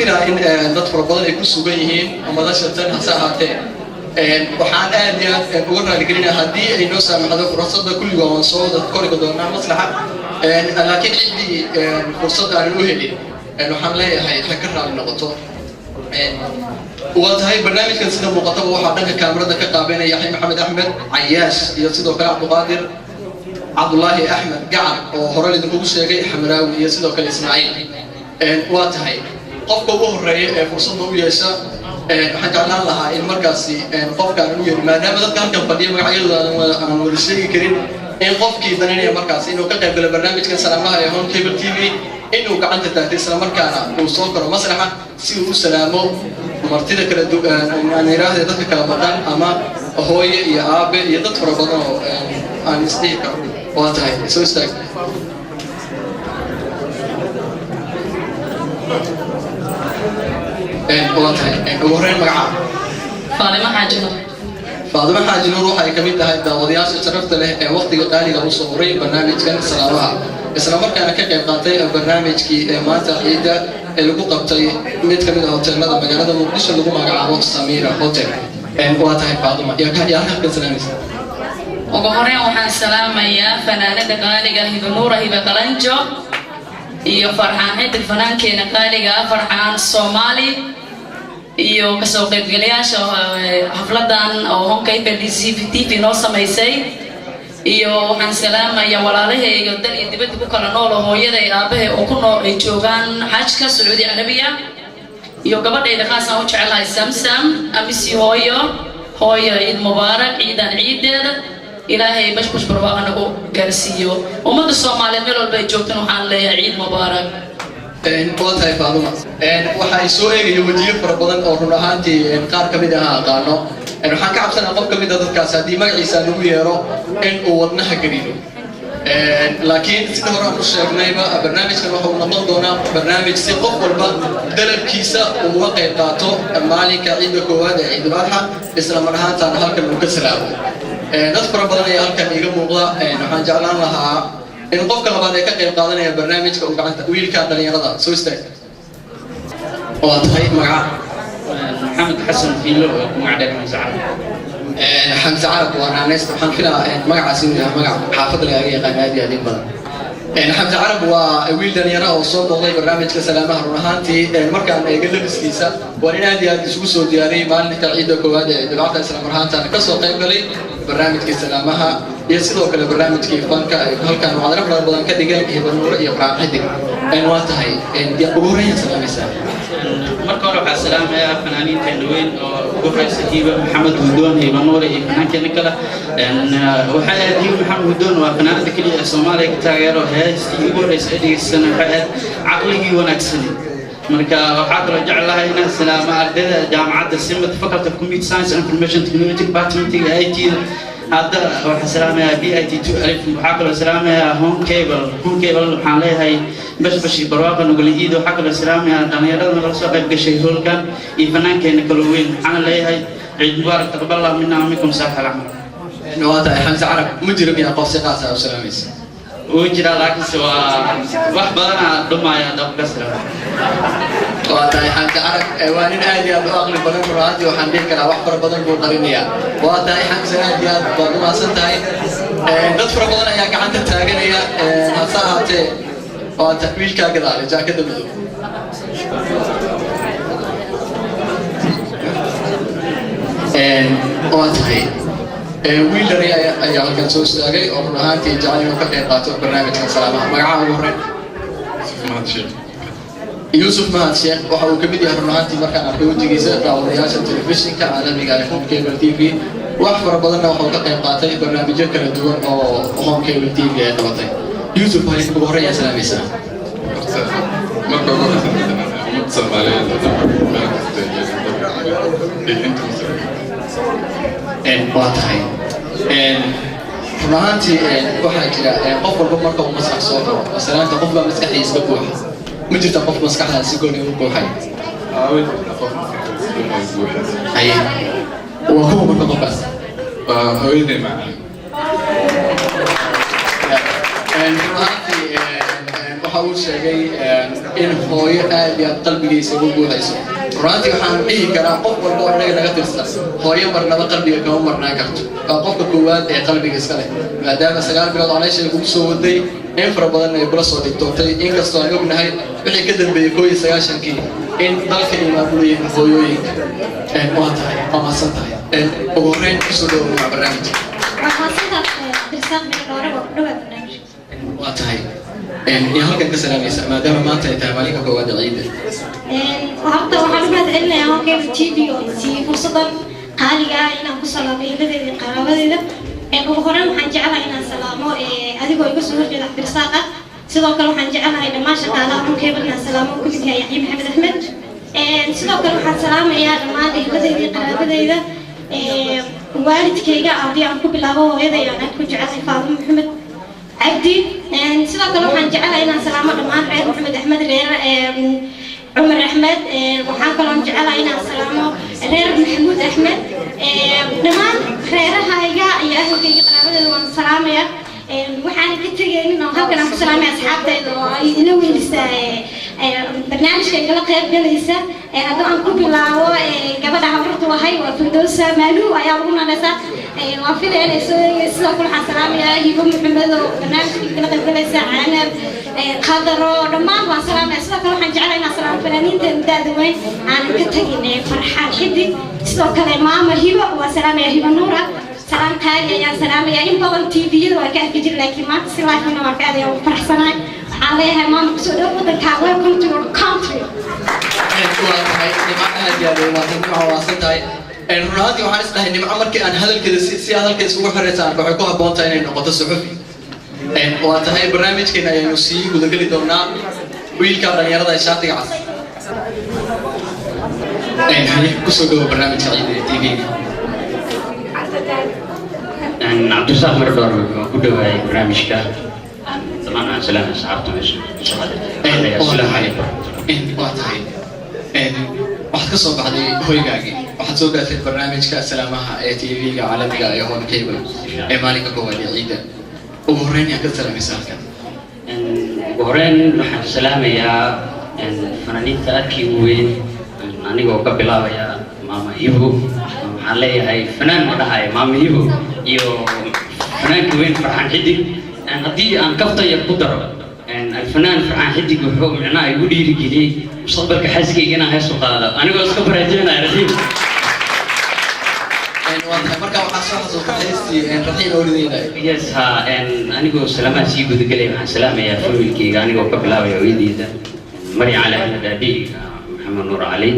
Filaa in dad fara badan ay ku sugan yihiin madasha tan. Hase ahaatee, waxaan aad iyo aad uga raaligelinaya haddii ay noo saamaxdo fursadda, kulliga waan soo wada kori doonaa maslaxa, laakiin ciddii fursad aanan u helin waxaan leeyahay ha ka raali noqoto. Waa tahay, barnaamijkan sida muuqataba waxaa dhanka kaamirada ka qaabeynaya Yaxya Maxamed Axmed Cayaash iyo sidoo kale Cabduqaadir Cabdulaahi Axmed Gacan oo hore idinkugu sheegay Xamaraawi iyo sidoo kale Ismaaciil. Waa tahay, qofka ugu horeeya ee fursadda u yeesha waxaan jeclaan lahaa in markaasi qofka aanan u yeerin, maadaama dadka halkan fadhiya magacyadooda aanan wada sheegi karin, in qofkii daninaya markaasi inuu ka qayb galo barnaamijkan salaamaha ee Home Cable TV inuu gacanta taagto, islamarkaana uu soo karo masraxa si uu u salaamo martida kala duwan, aan iraahde dadka kala maqan ama hooye iyo aabe iyo dad fara badan oo aan isdhihi karo. Waa tahay, soo istaag. Waa tahay, ugu horreyn magaca? Faadimo Xaaji Nuur. Faadimo Xaaji Nuur waxay ka mid tahay daawadayaasha sharafta leh ee waqtiga qaaliga usoo horay barnaamijkan salaamaha, isla markaana ka qayb qaatay barnaamijkii ee maanta ciidda ee lagu qabtay mid ka mid ah hoteelada magaalada Muqdisho lagu magacaabo Samira Hotel. Waa tahay, Faadima, yaa halkan salaamaysa? Ugu horeyn waxaan salaamayaa fanaanada qaaliga Hiba Nuura, Hiba Qalanjo, iyo Farxaan Xidig, fanaankeena qaaliga ah, Farxaan Soomaali, iyo kasoo qaybgalayaasha xafladan oo Home Cable TV noo samaysay. Iyo waxaan salaamayaa walaalahayga dal iyo dibadda ku kala nool oo hooyada iyo aabahay oo ku nool ay joogaan xajka Sacuudi Carabiya, iyo gabadhayda khaasaan u jecelahay, Samsam amisi. Hooyo, hooyo, ciid mubaarak. Ciidan ciideeda Ilaahay bashbash barwaaqa nagu gaarsiiyo. Ummadda Soomaaliyeed meel walba ay joogtan waxaan leeyahay ciid mubaarak. Waa tahay, Faaduma. Waxa ay soo eegaya wejiyo fara badan oo run ahaantii qaar ka mid ah aqaano. Waxaan ka cabsanaa qof ka mid a dadkaas haddii magaciisa lagu yeero in uu wadnaha geliyo, laakiin sida hore aan u sheegnayba, barnaamijkan waxa uu noqon doonaa barnaamij si qof walba dalabkiisa uu uga qayb qaato maalinka ciidda koowaad ee Ciidul Adxa, isla mar ahaantaana halkan uu ka salaamo. Dad fara badan ayaa halkan iiga muuqda. Waxaan jeclaan lahaa in qofka labaad ee ka qayb qaadanaya barnaamijka uu gacanta, wiilka dhalinyarada soo istaag. Waa tahay, magaca? Maxamed Xasan Fiilo oo ku magac dheer Xamse Carab. Xamse Carab waa naanaysta. Waxaan filaa magacaasi inuu yahay magac xaafadda lagaaga yaqaan aad iyo aad in badan. Xamse Carab waa wiil dhalinyaro oo soo noqday barnaamijka salaamaha. Run ahaantii, markaan eega labiskiisa, waa nin aad iyo aad isugu soo diyaariyey maalinka ciidda koowaad ee Ciidul Adxa, isla mar ahaantaana kasoo qayb galay barnaamijkii salaamaha iyo sidoo kale barnaamijkii fanka ay halkan mucadaro fara badan ka dhigeen Hibanuure iyo Farxaan Xidig. Waa tahay, ugu horreyn salaamaysaa? Marka hore waxaa salaamayaa fanaaniinteena weyn oo ugu horeysa Hiba Maxamed Hudoon, Hiba Nuure, iyo fanaankeena kale. Waxay ahayd Hiba Maxamed Hudoon waa fanaanada keliya ee Soomaaliya ka taageero. Heestii ugu horeysa ee dhegeysana waxay ahayd Caqligii Wanaagsani. Marka waxaa kaloo jeclahay inaan salaamo ardayda jaamacadda Simad, Faculty of Computer Science and Information Technology, Department IT. Hadda waxaa salaamayaa BIT 12. Waxaa kaloo salaamayaa Home Cable. Home Cable waxaan leeyahay bashbash iyo barwaaqa nugula iid. Waxaa kaloo salaamayaa dhalinyarada nagala soo qayb gashay hoolkan iyo fanaankeena kaloo weyn. Waxaana leeyahay ciid mubaarak, taqabal Allah minna wa minkum saalix alcamal. Waa tahay, Xamse Carab, ma jiro miyaa qof si qaas ah u salaamaysa? Wuu jiraa, laakiinse waa wax badanaa dhumaya dabkasra. Waa tahay, Xamse Carab waa nin aad iyo aad u aqli badan. Run ahaantii, waxaan dhihi karaa wax fara badan buu qarinayaa. Waa tahay, Xamse, aad iyo aad baad umahadsan tahay. Dad fara badan ayaa gacanta taaganaya, hase ahaatee waa ta wiilkaa gadaale jaakada madow. Waa tahay, wiil dhali ayaa halkan soo istaagay oo run ahaantii jecel inuu ka qayb qaato barnaamijkan salaamaha. Magacaha ugu horreyn? Yuusuf Mahad Sheekh. Waxa uu ka mid yahay, run ahaantii markaan arkay wejigiisa, daawadayaasha telefishinka caalamiga ee Home Cable TV. Wax fara badanna waxa uu ka qayb qaatay barnaamijyo kala duwan oo Home Cable TV ay qabatay. Yuusuf, hay, ugu horreyn yaa salaamaysaa? Marka ugu horeysa, ummadda Soomaaliyeed oo dhan meel kasta iyo inta Muslimiinta. Waa tahay, run ahaantii waxaa jira qof walba marka uu maskax soo galo salaanta qof baa maskaxdiisa ka buuxa. Ma jirta qof maskaxdaa si gooni u buuxay? Way jirtaa qof maskaxdiisa gooni u buuxaysa. Haye, waa kuwa marka qofkaas? Waa hooyaday macalin. Run ahaantii waxa Waxa uu sheegay in hooyo aad iyo aad qalbigiisa ugu guuxayso. Runtii waxaan dhihi karaa qof walba oo innaga naga tirsan hooyo marnaba qalbiga kama marnaan karto. Waa qofka koowaad ee qalbiga iska leh, maadaama 9 bilood caleesha ay kugu soo waday, in fara badan ay kula soo dhigtoontay, inkastoo aan ognahay wixii ka dambeeyey 91-kii in dalka ay maamulayeen hooyooyinka. Waa tahay, waa mahadsan tahay. Ugu horreyn kusoo dhawow barnaamijka. Waa mahadsantahay, Cabdirasaaq Miro. Waa ku dhawaad barnaamijka. Waa tahay. Iyo halkan ka salaamaysa, maadaama maanta ay tahay maalinka koowaad ee ciidda? Horta waxaan u mahad celinayaa Horn Cable TV oo siiyey fursadan qaaliga ah inaan ku salaamo ehladeeda iyo qaraabadeeda. Ugu horreyn waxaan jeclahay inaan salaamo adigoo iga soo horjeeda, Cabdirasaaq ah. Sidoo kale waxaan jeclahay dhammaan shaqaalaha Horn Cable inaan salaamo, uu kamid yahay Yaxya Maxamed Axmed. Sidoo kale waxaan salaamayaa dhammaan ehladeyda iyo qaraabadeyda, waalidkayga haddii aan ku bilaabo hooyaday aan aad ku jecelahay, Faadimo Maxamed Cabdi. Sidoo kale waxaan jecelahay inaan salaamo dhammaan reer Maxamed Axmed, reer Cumar Axmed. Waxaan kaloo jecelahay inaan salaamo reer Maxamuud Axmed. Dhammaan reerahayga iyo ahalkayga, qaraabadeeda waan salaamaya. Waxaan ka tegaynin oo halkan aan ku salaamay asxaabtayda oo ay ila weylisa barnaamijka igala qayb galaysa. Haddaba aan ku bilaabo gabadha habrtu ahay, waa Firdowsa Maalu ayaa lagu naanaysaa, waan filaya inay soo eegayso. Sidoo kale waxaan salaamayaa Hibo Maxamed oo barnaamijka igala qayb galaysa, Canab Qadaro, dhammaan waan salaamaya. Sidoo kale waxaan jeclahay inaan salaamo fanaaniinta da'da weyn, aanan ka tagin Farxaan Xidig. Sidoo kale maama Hibo waan salaamaya, Hibo Nuura, salaan qaali ayaan salaamaya. In badan TV-yada waan ka arki jiray, laakiin maanta si live-na waan ka aadaya, waan faraxsanahay. Waxaan leeyahay, maama, kusoo dhow waddankaa, welcome to your country. Waa tahay, Nimco, aad iyo aad ay umahadsan. Nimco, waadsan tahay. Run ahaantii waxaan is dhahay Nimco markii aan hadalkeeda si hadalka isugu xiraysa arko, waxay ku habboon tahay inay noqoto suxufi. Waa tahay, barnaamijkeena ayaanu sii gudageli doonaa. Wiilka dhalinyarada ee shaatiga cas, haye, kusoo dhawo barnaamijka ciida ee TV-ga. Cabdirasaaq Mirdhoor, waan ku dhawaayay barnaamijka. Dhammaan aan salaamay asxaabta meesha. Asalaamu calaykum. Waa tahay, waxaad ka soo baxday hoygaagii, waxaad soo gaartay barnaamijka salaamaha ee TV-ga caalamiga ee Horn Cable ee maalinka koowaad ee ciidda. Ugu horreyn yaa ka salaamaysa halkan? Ugu horeyn waxaan salaamayaa fanaaniinta aadkii u weyn, anigoo ka bilaabaya maama Hibo. Waxaan leeyahay fanaan ma dhahayo, maama Hibo iyo fanaanka weyn Farxaan Xidig. Haddii aan kaftan yar ku daro, alfanaan Farxaan Xidig wuxuu micnaha igu dhiirigeliyey mustaqbalka xaaskayga inaan hees u qaado, anigoo iska baraajinaya Raxiim. Waa tahay, marka waxaa soo xasuusta heystii Raxiim awlideeda. Yes, ha. Anigoo salaamaha sii gudagelaya, waxaan salaamayaa familkeyga, anigoo ka bilaabaya hooyadeyda Maryam Cali Axmed, aabiheyga Maxamed Nuur Cali,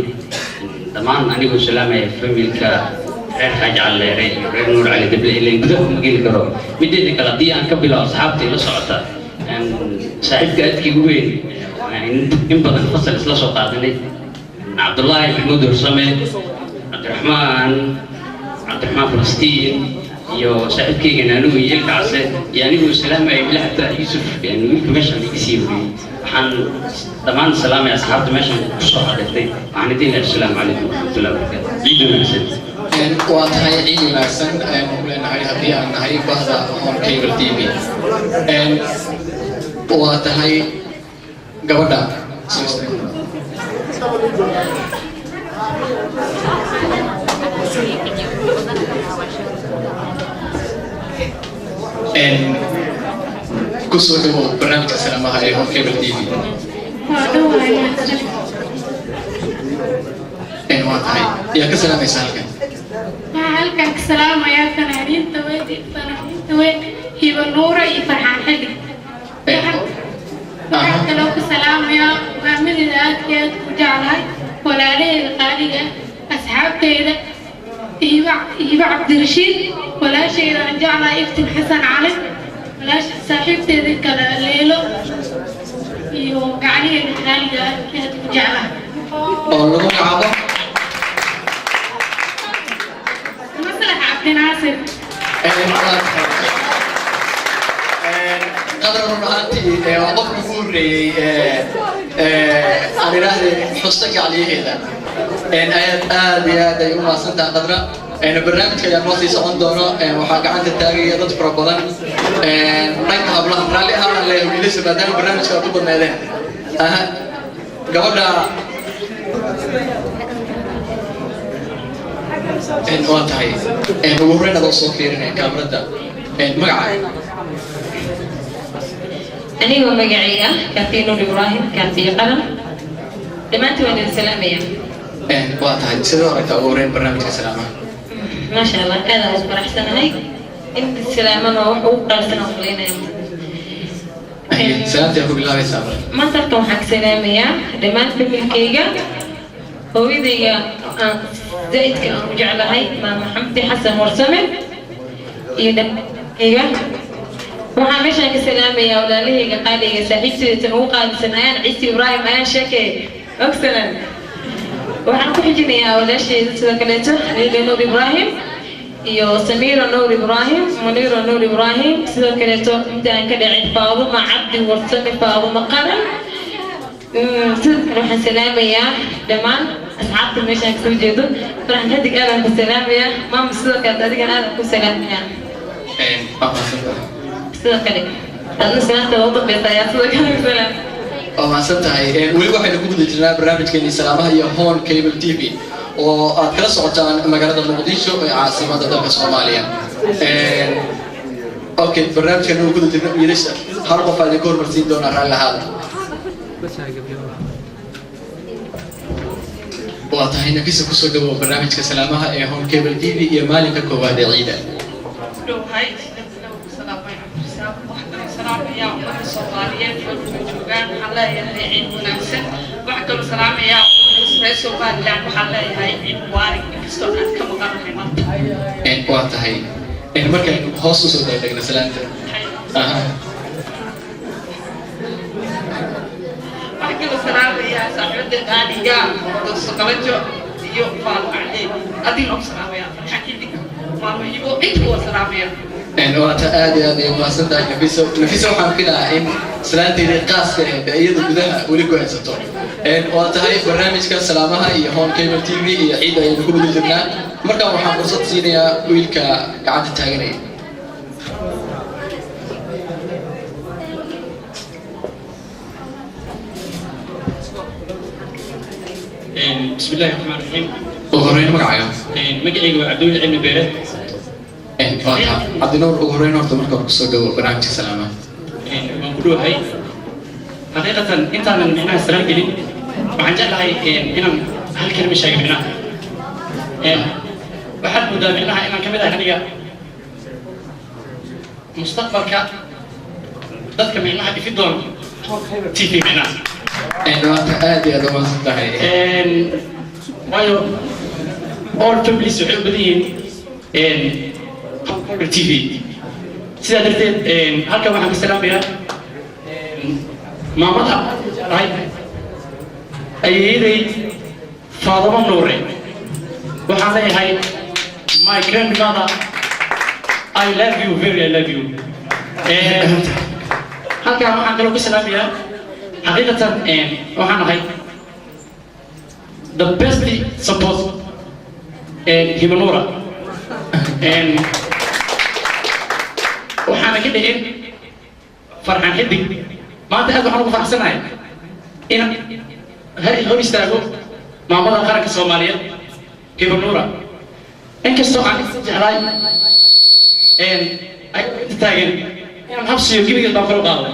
dhammaan anigoo salaamaya familka reer Xaaji Calleere iyo reer Nuur Cali Dable, ileen gudaha kuma geli karo. Mideeda kale, haddii aan ka bilaabo asxaabta ila socota, saaxiibka aadkii ugu weyn, in badan fasal isla soo qaadanay, Cabdullaahi Maxamuud Hursame, Cabdiraxmaan Falastiin iyo saaxiibkeyga Naanugu iyo Ilka Case iyo anigoo salaamaya Milaxta Yuusuf, wiilka meeshaan iga sii wariyey. Waxaan dhammaan salaamaya asxaabta meeshaan kusoo xadirtay. Waxaan idin leeyahay asalaamu calaykum waraxmatullahi wabarakaatu, ciid wanaagsan. Waa tahay, ciid wanaagsan ayaan ku leenahay haddii aan nahay bahda Horn Cable TV. Waa tahay, gabadha soo istaag. Kusoo dhawow barnaamijka salaamaha ee Horn Cable TV. Waa dhowahay, mahadsanid. Waa tahay, yaa ka salaamaysa halkan? Waxaan halkan ka salaamayaa fanaaniinta weyn Hiba Nuura iyo Farxaan Xidig. Waxaan kaloo ku salaamayaa maamadeeda aadka aad ku jeclahay, walaalaheeda qaaliga, asxaabteyda, Hiba Hiba Cabdirashiid, walaashayda aan jeclahay Iftin Xasan Cali, walaasha saaxiibteeda kale Leelo iyo gacaliheeda qaaliga aadka aad ku jeclahay oo lagu magacaabo Maslax Cabdinaasir. Waa tahay. Qadar, run ahaantii waa qofkii ugu horreeyey aan idhaahde xusto gacliyaheeda. Aad aad iyo aad ay u mahadsan tahay, Qadra. Barnaamijka ayaa noo sii socon doono. Waxaa gacanta taagaya dad fara badan dhanka hablaha. Raalli ahaan leeyahay wiilasha, maadaama barnaamijka aad u badneedeen. Aha, gabadha waa tahay. Ugu horreyn, adoo soo fiirinaya kaamirada, magaca? Anigoo magacayga Kaafiye Nuur Ibraahim, Kaafiye Qaran, dhammaantiin waan idin salaamaya. Waa tahay. Sidoo aragtaa ugu horreyn barnaamijka salaamaha? Maasha Allah, aad aan ugu faraxsanahay. Inta salaamana waa wax ugu qaalisan aan malaynaya. Salaamtii ku bilaabaysaa. Maanta halkan waxaan ka salaamayaa dhammaan familkayga, hooyadayga aan zaa'idka aan u jeclahay, Maama Xamdi Xasan Warsame, iyo dhamaankayga. Waxaan meeshaan ka salaamayaa walaalahayga qaaliga, saaxiibtayda tan ugu qaalisan, Ayaan Ciise Ibraahim, Ayaan Sheekey ogsalan. Waxaan ku xijinayaa walaashayda sidoo kaleeto, Liila Nuur Ibraahim iyo Samiira Nuur Ibraahim, Muniira Nuur Ibraahim. Sidoo kaleeto inta aan ka dhicin, Faaduma Cabdi Warsame, Faaduma Qaran. Sidoo kale waxaan salaamayaa dhammaan asxaabta meeshaan kasoo jeedo. Farxan Xidig, aadaan ku salaamayaa. Maama, sidoo kale adigan aadaan ku salaamayaa. Waa mahadsantahay. Sidoo kale adna salaamta ugu dambeysa ayaa sidoo kale ku salaam. Waa mahadsan tahay. Weli waxaynu ku guda jirnaa barnaamijkeenii salaamaha iyo Horn Cable TV oo aad kala socotaan magaalada Muqdisho ee caasimada dalka Soomaaliya. Okay, barnaamijkan ugu guda jirna wiilasha hal qof aa idinka hormarsiin doonaa, raalli ahaada. Waa tahay, Nafisa, kusoo dhawow barnaamijka salaamaha ee Horn Cable TV iyo maalinka koowaad ee ciida. Dhowahay, salaamay Cabdirasaaq. Waxaan kaloo salaamayaa ummadda Soomaaliyeed meel walba joogaan. Waxaan leeyahay ciid wanaagsan. Waxaan kaloo salaamayaa reer Somaliland. Waxaan leeyahay ciid mubaarak, inkastoo aan ka maqanahay maanta. Waa tahay. Markaynu hoos usoo daadegna salaanta. Aha. Waxaan kaloo salaamayaa saaxiibada qaaliga Doso Qalajo iyo Faalo Maclee. Adiga og salaamaya, Farxan Xidig, Maamo Hibo, inta waa salaamaya. Waa ta, aad iyo aad ay umahadsan tahay Nafiso. Nafiso, waxaan filayaa in salaanteedii qaaska ahayd ee iyada gudaha weli ku haysato. Waa tahay, barnaamijka salaamaha iyo Horn Cable TV iyo ciidda ayaynu ku guda jirnaa. Markaan waxaan fursad siinayaa wiilka gacanta taaganaya. بسم الله الرحمن الرحيم. Ugu horreyn, magacaaga? Magacayga waa Cabdiweli Cilmi Beere. Waa tahay, Cabdinuur. Ugu horreyn horta marka hore kusoo dhawo barnaamijka salaamaha. Waan ku dhowahay. Xaqiiqatan, intaanan micnaha salaan gelin, waxaan jeclahay inaan hal kelma sheego. Micnaha waxaad moodaa micnaha inaan ka mid ahay aniga mustaqbalka dadka micnaha dhifi doona TV micnaha. Waa ta, aad iyo aad umahadsan tahay. Waayo all families waxay u badan yihiin TV. Sidaa darteed halkan waxaan ka salaamayaa maamada jeclahay, ayeeyaday Faadamo Nuure. Waxaan leeyahay, my grandmother, I love you very, I love you. Halkan waxaan kaloo ka salaamayaa, xaqiiqatan waxaan ahay the best support Hibanura. Waxaana ka dhicin Farxan Xidig. Maanta aad waxaan ugu faraxsanahay inaan hor istaago maamada qaranka Soomaaliyeed Hibanura, inkastoo aan isa jeclaay ayagoo inta taagan inaan habsiyo gebigeed baan kor u qaado.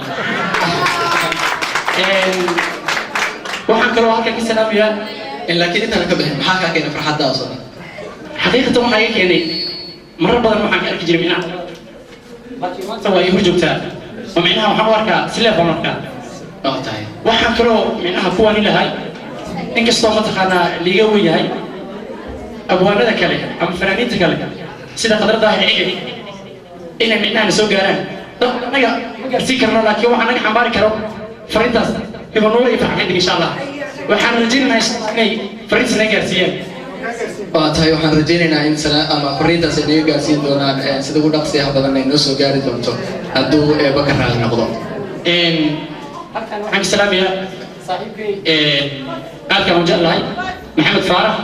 Waxaan kaloo halkan ka salaamayaa Laakiin intaan ka bixin, maxaa kaa keenay farxaddaas oo dhan? Xaqiiqatan waxaa iga keenay, marar badan waxaan ka arki jiray micnaha, laakiin maanta waa ii hor joogtaa oo micnaha waxaan u arkaa si leef baan u arkaa. Waa tahay. Waxaan kaloo micnaha kuwani lahay, inkastoo mataqaanaa liiga weyn yahay abwaanada kale ama fanaaniinta kale sida Qadar Daahir Cige, inay micnaha na soo gaaraan. Dad annaga ma gaarsiin karno, laakiin waxaa naga xambaari karo fariintaas Hibanuura iyo Farxan Xidig. Insha Allah waxaan rajaynaynaa insha Allah inay fariintaas naga gaarsiiyaan. Waa tahay, waxaan rajaynaynaa in ama fariintaas ay naga gaarsiin doonaan sida ugu dhaqsiyaha badan ay noo soo gaari doonto hadduu Eeba ka raali noqdo. Halkan waxaan ka salaamayaa saaxiibkay aadkaan u jeclahay, Maxamed Faarax.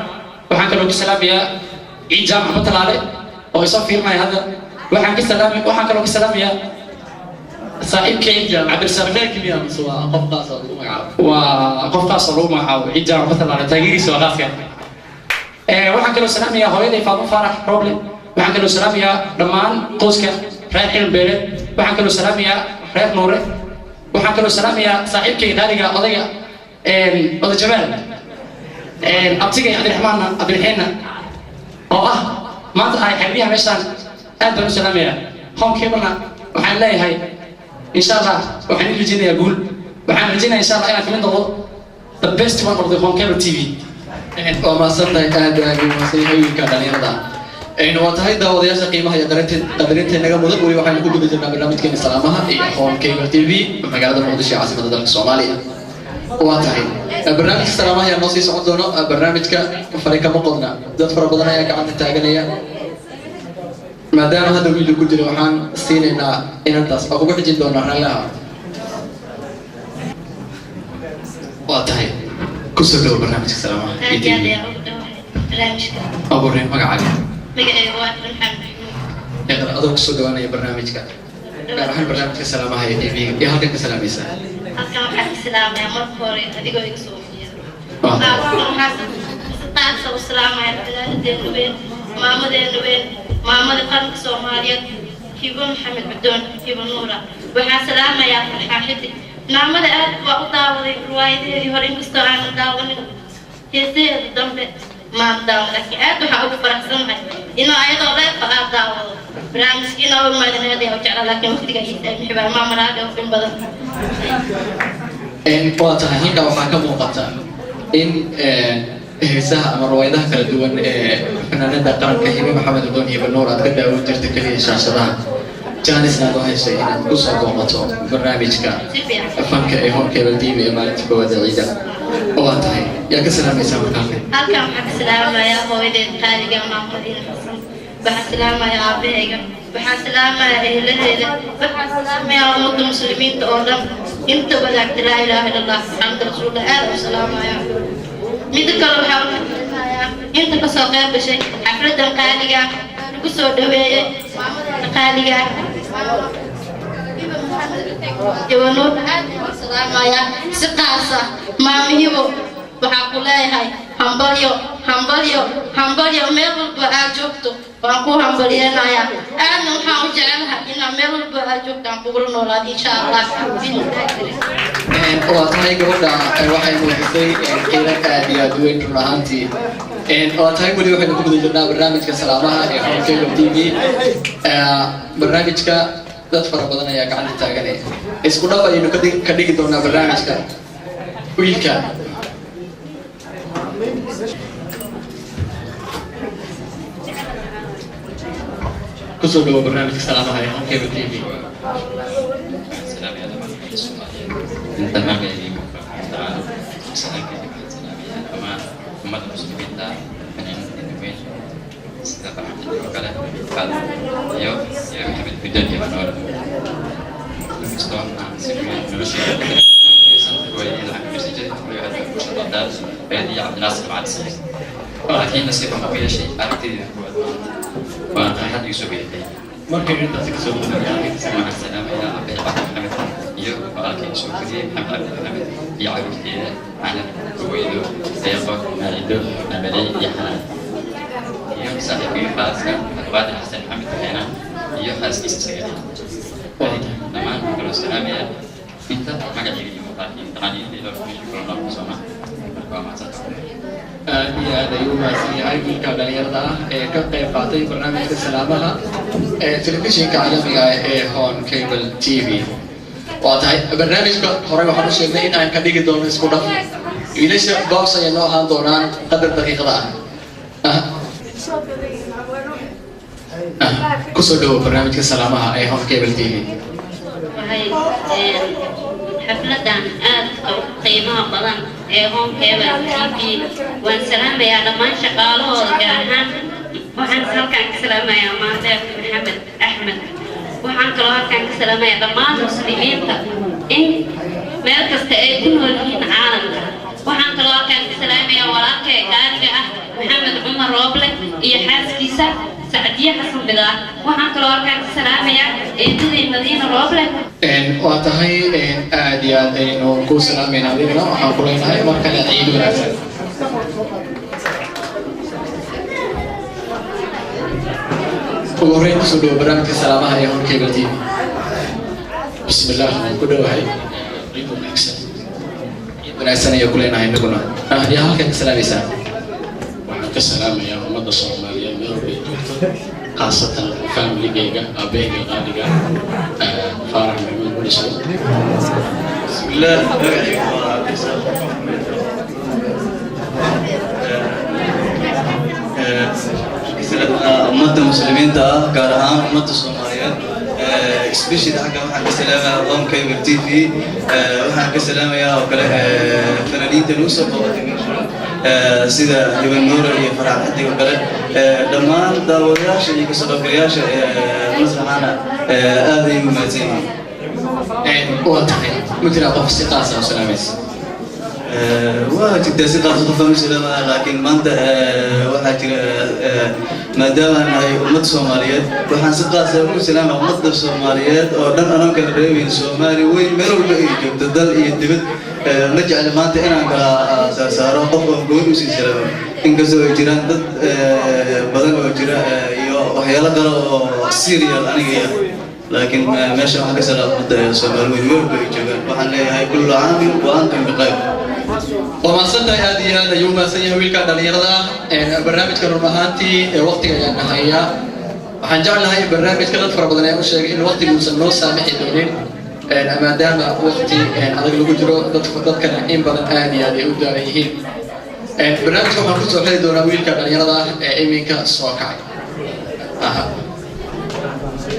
Waxaan kaloo ka salaamayaa Ciid Jaamac Batalaale oo isoo fiirinaya hadda. Waxaan ka salaamay, waxaan kaloo ka salaamayaa saaxiibkay Cabdirasaaq. Miyaa mise waa qof qaas oo lagu magacaabo? Waa qof qaas oo lagu magacaabo Ciid Jaamac Batalaale, taageeriisa waa qaaska. Waxaan kaloo salaamayaa hooyaday Faadmo Faarax Roble. Waxaan kaloo salaamayaa dhammaan qoyska reer Xilin Beeleed. Waxaan kaloo salaamayaa reer Nuure. Waxaan kaloo salaamayaa saaxiibkay qaaliga, odayga oday Jamaal, abtigay Cabdiraxmaanna, Cabdiraxiinna oo ah maanta ay xerbiyaha meeshaan. Aad baan u salaamayaa. Home Cable-na waxaan leeyahay, insha Allah waxaan ii rajaynayaa guul. Waxaan rajaynayaa, insha Allah, inaan kamid noqdo the best one of the Home Cable TV. Waa mahadsantahay, aad aad u mahadsan yahay wiilka dhalinyarada. Waa tahay, daawadayaasha qiimaha iyo qadarinta inaga mudan, weli waxaynu ku guda jirnaa barnaamijkeena salaamaha iyo Home Cable TV magaalada Muqdisho ee caasimada dalka Soomaaliya. Waa tahay, barnaamijka salaamaha ayaa noo sii socon doono. Barnaamijka fari kama qodna, dad fara badan ayaa gacanta taaganaya. Maadaama hadda wiilka ku jira, waxaan siinaynaa inantaas oo kugu xijin doonaa raallaha. Waa tahay, kusoo dhawo barnaamijka salaamaha iyo Aad iyo aad TV. Ayaa ugu dhawahay barnaamijka. Ugu horreyn, magacaaga? Magacayga waa Iqra Maxamed Maxmuud. Iqra, adoo kusoo dhawaanaya barnaamijka, gaar ahaan barnaamijka salaamaha ee TV, iyo halkan ka salaamaysa? Halkan waxaan ka salaamayaa marka hore adigoo iga soo jeeda. Waa tahay. Waxaan si qaasa u salaamaya fanaanadeena weyn, maamadeena weyn, maamada qaranka Soomaaliyeed, Hibo Maxamed Cudoon, Hibo Nuura. Waxaan salaamayaa Farxaan Xidig. Maamada aad waa u daawaday riwaayadaheedii hore, inkastoo aanan daawanin heesaheeda dambe maan daawan, laakiin aad waxaan ugu faraxsanahay inuu ayadoo leefa aad daawado barnaamijka. Inoo imaadan aad ayaa u jeclaa, laakiin waqtiga ii saamixi waay. Maama raali oo in badan. Waa tahay, halkaa waxaa ka muuqata in heesaha ama riwaayadaha kala duwan ee fanaanada qaranka Hibe Maxamed Cudoon, Hibe Nuur, aad ka daawan jirta keliya shaashadaha, jaanisna aad u heshay inaad kusoo booqato barnaamijka Si fiican. fanka ee Home Cable TV ee maalinta koowaad ee ciida. Waa tahay, yaa ka salaamaysaa marka halkan? Halkan waxaan ka salaamayaa hooyadeed qaaliga, maamadiina Xasan. Waxaan salaamayaa aabahayga, waxaan salaamayaa eheladeeda, waxaan salaamayaa ummadda muslimiinta oo dhan inta wadaagta laa ilaaha illa Allah Maxamed rasuulullah. Aad u salaamayaa. Midda kale, waxaa u mahadcelinayaa inta kasoo qayb gashay xafladan qaaliga lagu soo dhaweeyey maamadeena qaaliga Hibo Nuur. Aad u salaamayaa si qaasa maama Hibo. Waxaa ku leeyahay hambalyo, hambalyo, hambalyo. Meel walba aad joogto waan ku hambalyeenayaa. Aadna waxaan u jecelahay inaan meel walba aad joogto aan kugula noolaado, insha Allah. Waa tahay, gabadha waxay muujisay qiiro aad iyo aad u weyn run ahaantii. Waa tahay, weli waxaynu ku guda jirnaa barnaamijka salaamaha ee Home Cable TV. Barnaamijka dad fara badan ayaa gacanta taaganaya. Isku dhaf ayaynu ka dhigi doonaa barnaamijka. Wiilka kusoo dhawo barnaamijka salaamaha ee Home Cable TV. Inta magacayga tacaala salaamkayga, waxaan salaamayaa dhammaan ummadda muslimiinta, fanaaniinta weyn sida Farxan oo kale Qaad iyo Maxamed Gudan iyo Manoora. Inkastoo aan si weyn noloshayda ka riwaayadii lacag ka jiray riwaayadda Baqdaad iyo Cabdinaasir Macali Saciid, laakiin nasiib waxaan ku yeeshay aragtidayda koowaad maanta, waan farxad igu soo geeyay. Markay intaasi kasoo gudubnay, waxaan salaamayaa Cabdi Cabdi Maxamed iyo walaalkay soo koriyey Maxamed Cabdi Maxamed iyo caruurteeda Canab, Haweydo, Deeqo, Maacido, Amaley iyo Xanaan, iyo saaxiibkay khaaska Cabdiqaadir Xasan Maxamed Xeenaan iyo xaaskiisa Sagale. Dhammaan waxaan kaloo salaamayaa inta magacayga iyo muuqaalkii taqaaniinta ilaa meesha kula nool sooma. Marka waa mahadsantahay. Aad iyo aad ayuu u mahadsan yahay wiilka dhalinyarada ah ee ka qayb qaatay barnaamijka salaamaha ee telefishinka caalamiga ah ee Horn Cable TV. Waa tahay, barnaamijka horey waxaan u sheegnay in aan ka dhigi doono isku dhaf. Wiilasha boos ayay noo ahaan doonaan qadar daqiiqada ah. Kusoo dhawo barnaamijka salaamaha ee Horn Cable TV. Waxay xafladan aadka u qiimaha badan ee Home Cable TV, waan salaamayaa dhammaan shaqaalahooda, gaar ahaan waxaan halkaan ka salaamayaa Maandeeq Maxamed Axmed. Waxaan kaloo halkaan ka salaamayaa dhammaan muslimiinta in meel kasta ay ku nool yihiin caalamka. Waxaan kaloo halkaan ka salaamayaa walaalkay qaaliga ah Maxamed Cumar. Cumar Rooble iyo xaaskiisa Sacdiye Xasan Bidaar. Waxaan kaloo halkaan ka salaamayaa eedadii Madiina Rooble. Waa tahay, aad iyo aad aynu ku salaamayna adigana. Waxaan ku leenahay mar kale ciid wanaagsan. Ugu horreyn, kusoo dhawo barnaamijka salaamaha ee Horn Cable TV. Bismillaah, waan ku dhowahay. Ciid wanaagsan. Ciid wanaagsan ayaan ku leenahay inaguna. Yaa halkan ka salaamaysaa? Waxaan ka salaamayaa ummadda Soomaaliyeed meel walba ay joogto, khaasatan familigayga, aabahayga qaaliga, Faarax Maxamuud Buliso. Bismillaah, magacaygu waa Cabdirasaaq. Ummadda muslimiinta ah, gaar ahaan ummadda Soomaaliyeed, especially xagga waxaan ka salaamayaa Home Cable TV. Waxaan ka salaamayaa oo kale fanaaniinta nagu soo qabatay meesha, sida Hiban Nuura iyo Farax Xidig oo kale. Dhammaan daawadayaasha iyo kasoo qaybgalayaasha masraxana aad ay u mahadsan yihiin. Waa tahay, ma jiraa qof si qaas ah u salaamaysa? Waa jirtaa, si qaas qof aan u salaamaya, laakiin maanta waxaa jira, maadaama aan nahay ummad Soomaaliyeed, waxaan si qaas ah ugu salaamaya ummadda Soomaaliyeed oo dhan, anoon kala reebayn. Soomaali weyn meel walba ay joogto, dal iyo dibad, ma jecli maanta inaan kala saarsaaro qof oon gooni usii salaamo, inkastoo ay jiraan dad badan oo jira iyo waxyaalo kale oo serial aniga iyo, laakiin meesha waxaan ka salaama ummadda Soomaali weyn meel walba ay joogaan. Waxaan leeyahay kullu caamin wa antum bikhayr. Waa mahadsantahay, aad iyo aad ayuu mahadsan yahay wiilka dhalinyarada ah. Barnaamijka run ahaantii waqtiga ayaan nahayaa. Waxaan jeclahay barnaamijka dad fara badan ayaa u sheegay in waqtiga uusan noo saamixi doonin, maadaama waqti adag lagu jiro, dadkana in badan aad iyo aad ay u daalan yihiin. Barnaamijka waxaan kusoo xiri doonaa wiilka dhalinyarada ah ee iminka soo kacay. Aha.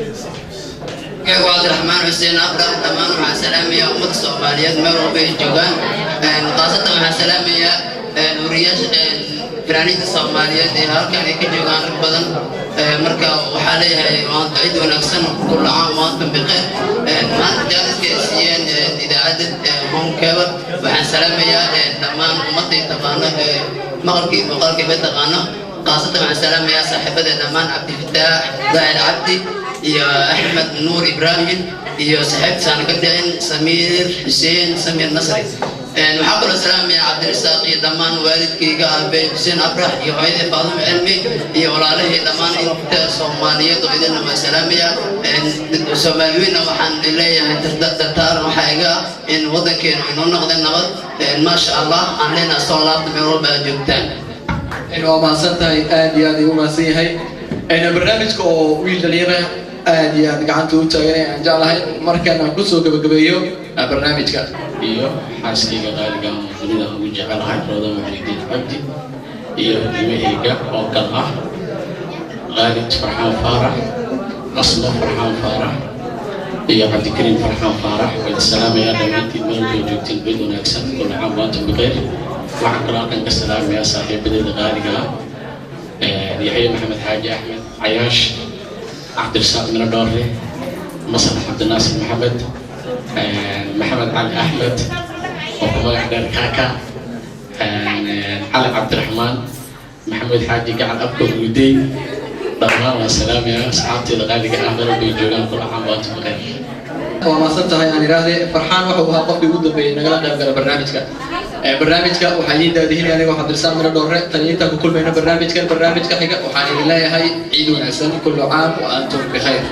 Magacaygu waa Cabdiraxmaan Xuseen Afrax. Dhammaan waxaan salaamayaa ummadda Soomaaliyeed meel walba ay joogaan, khaasatan waxaan salaamayaa wariyaasha, fanaaniinta Soomaaliyeed ee halkan ay ka joogaan rag badan. Marka waxaa leeyahay maanta ciid wanaagsan, kullu caam wa antum bikhayr. Maanta jaaliska ay siiyeen idaacadda Home Cable, waxaan salaamayaa dhammaan ummadda taqaano, maqalka iyo muuqaalka bay taqaano. Khaasatan waxaan salaamayaa saaxiibada dhammaan, Cabdifataax Daahir Cabdi iyo Axmed Nuur Ibraahim iyo saaxiibtiisaan ka dhicin, Samiir Xuseen Samiir Nasri. Waxaa kaloo salaamaya Cabdirasaaq iyo dhammaan waalidkayga, aabe Xuseen Abrax iyo hooyadii Faadimo Cilmi iyo walaalahii, dhammaan inta Soomaaliyeed oo idinna waa salaamaya. Soomaaliweynna waxaan leeyahay dartaaran waxaa iga ah in waddankeenu inoo noqday nabad, maasha Allah. Aan leenahay soo laabta meel walba aad joogtaan. Waa mahadsan tahay, aad iyo aad ayuu umahadsan yahay. Barnaamijka oo wiil dhalinyara aad iyo aad gacanta u taaganay aan jeclahay markaan aan kusoo gabagabeeyo barnaamijka. Iyo xaaskayga qaaliga oo dunida ugu jecelahay, Rooda Muxyidiin Cabdi, iyo ilmahayga oo kal ah Khaalid Farxaan Faarax, Asmo Farxaan Faarax iyo Cabdikariim Farxaan Faarax. Waa idin salaamayaa dhammaantiin meel walba joogtiin. Ciid wanaagsan, kullu caam wa antum bikhayr. Waxaan kaloo halkan ka salaamayaa saaxiibadeeda qaaliga ah, Yaxya Maxamed Xaaji Axmed Cayaash, Cabdirasaaq Miro Dhoorre, Maslax Cabdinaasir Maxamed, Maxamed Cali Axmed oo ku magac dheer Kaaka, Cali Cabdiraxmaan, Maxamed Xaaji Gacal Abko Guudey. Dhammaan waan salaamayaa asxaabteeda qaaliga ah meel walba ay joogaan. Kullu caam wa antum bikhayr. Waa mahadsan tahay. Aan idhaahde Farxaan wuxuu ahaa qofkii ugu dambeeyey nagala qayb gala barnaamijka. Barnaamijka waxaa idiin daadihinaya anigoo Cabdirasaaq Miro Dhoorre. Tan iyo intaan ku kulmayno barnaamijkan barnaamijka xiga, waxaan idin leeyahay ciid wanaagsan, kullu caam wa antum bikhayr.